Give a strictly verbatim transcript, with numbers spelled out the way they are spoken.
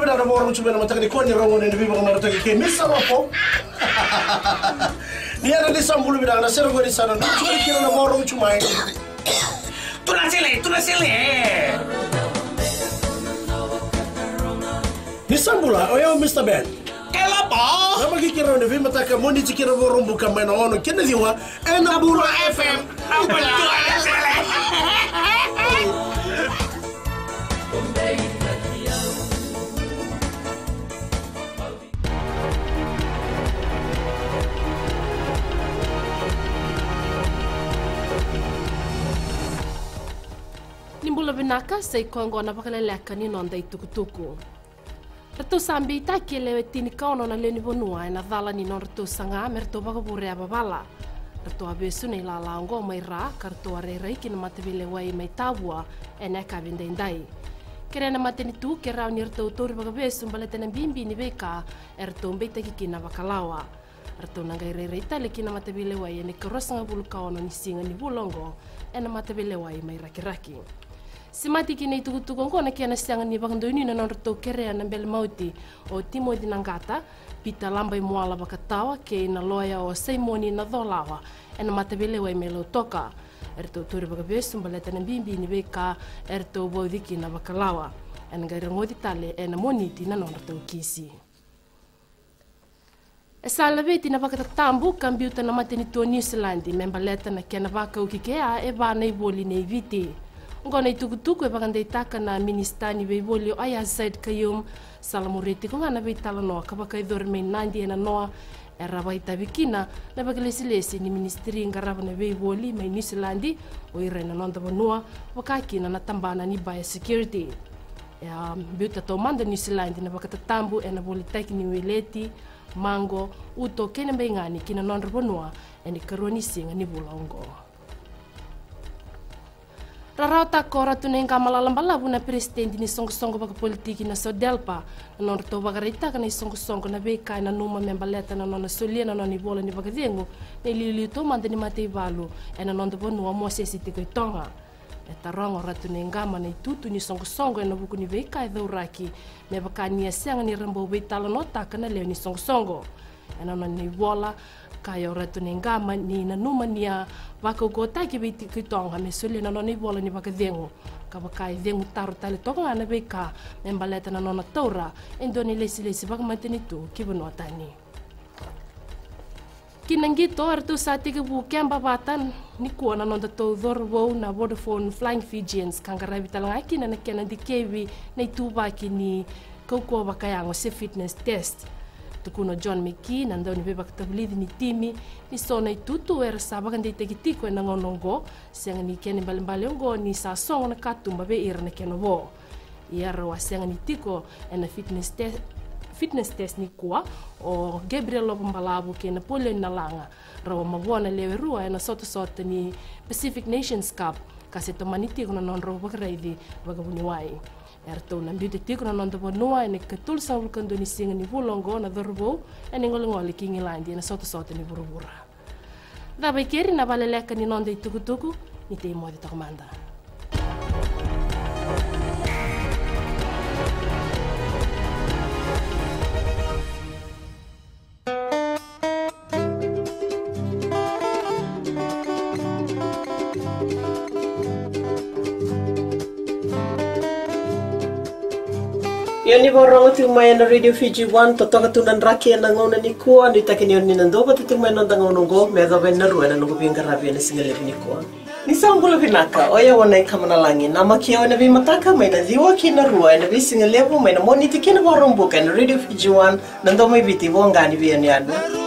Na Vakaraubuka mai na mataka nikua ni rogo ni veivakamarataki kei Misa Lopo. Ni era ni sa bula vinaka na sere qori sa na nucu kina na Vakaraubuka mai. Tuna sele, tuna sele. Ni sa bula, o yau Mista Ben. Kelapa. Na maki kira na veimataka Moniti kina Vakaraubuka mai na ono kina ciwa. Ena Bula F M. Na bula. Ni bula vinaka, sa i koya oqo na vakaleleka ni noda itukutuku. Ratou sa beitaki e lewe tinikaono na lewe ni vanua ena cala ni nodratou saga me ratou vakavure yavavala. Ratou a vesu na ilala oqo mai Ra ka ratou a rairai ki na mataveilewai mai Tavua ena yakavi edaidai. Kerea na matanitu ke rawa ni ratou tauri vakavesu baleta na bibi ni veika e ratou beitaki kina vakalawa. Ratou na qai rairai tale ki na mataveilewai ena ikaruasagavulu ka ono ni siga ni vula oqo ena mataveilewai mai Rakiraki. Semati ki na itukutuku oqo na kena sega ni vakadonuya na nodratou kerea na bele mauti o Timoci Naqata, Pita Labaimuala Vakatawa kei na loya o Saimoni Nacolawa ena mataveilewai mai Lautoka. Eratou tauri vakavesu baleta na bibi ni veika eratou vauci kina vakalawa. Ena qai rogoci tale ena Moniti na nodratou kisi. E sa laveti na vakatatabu ka biuta na matanitu o Niusiladi me baleta na kena vakau ki kea e va na ivoli nei Viti. Oqo na itukutuku e vakadeitaka na minisita ni veivoli o Aiyaz Sayed-Khaiyum, salamuria tiko ga na veitalanoa ka vakayacori mai Nadi ena noa era vakaitavi kina na vakailesilesi ni minisitiri qarava na veivoli mai Niusiladi, o ira ena noda vanua, vaka kina na tabana ni biosecurity. E a biuta taumada Niusiladi na vakatatabu ena volitaki ni weleti, maqo, uto kei na beigani ki na nodra vanua ena ikarua ni siga ni vula oqo. Rarawataka o Ratu Naiqama Lalabalavu na peresitedi ni soqosoqo vakapolitiki na SODELPA na nodratou vakaraitaka na isoqosoqo na veika e nanuma me baleta na nona solia na nona ivola ni vakacegu na iliuliu taumada ni mataivalu ena noda vanua Mosese Tikoitoga. E taroga o Ratu Naiqama na itutu ni soqosoqo ena vuku ni veika e cauraki me vaka ni a sega ni ra bau veitalanoataka na lewe ni soqosoqo. Ena nona ivola, kaya o Ratu Naiqama ni nanuma ni a vakaukauwataki vei Tikoitoga me solia na nona ivola ni vakacegu, ka vaka e cegu taro tale toka ga na veika me baleta na nona taura e dua na ilesilesi vakamatanitu ki vanua tani. Ki na qito, eratou sa tekivu keba vata nikua na nodatou cauravou na Vodafone Flying Fijians ka qaravi tale ga kina na kena dikevi na ituvaki ni kaukauwa vakayago se fitness test. Tukuna o John McKee na dauniveivakatavulici ni timi ni so na itutu era sa vakadeitaki tiko ena gauna oqo, sega ni kena ibalebale oqo ni sa sogo na katuba vei ira na kena vo. Ia rau a sega ni tiko ena fitness te-, fitness test nikua o Gabriel Lovabalavu kei Napoleon Nalaga. Rau a mavoa na lewe rua ena sotasota ni Pacific Nations Cup ka se tomani tiko na nodrau vakaraici vakavuniwai. Eratou na biuta tiko na noda vanua ena ikatolusagavulu ka dua ni siga ni vula oqo na cauravou ena igolegole ki Igiladi ena sotasota ni vuravura. Cava i keri na vakaleleka ni noda itukutuku, ni tei moce toka mada. Ia ni vakarorogo tiko mai ena Radio Fiji One, totoka tu na draki ena gauna nikua, nuitaki ni o ni na duavata tiko mai ena noda gauna oqo me yacova ena rua ena noqu veiqaravi ena siga levu nikua. Ni sa bula vinaka, o yau o Naikama Nalagi, namaki au ena veimataka mai na ciwa ki na rua ena veisiga levu mai na Moniti ki na Vakaraubuka ena Radio Fiji One, na domo i Viti, voqa ni veiyanuyanu.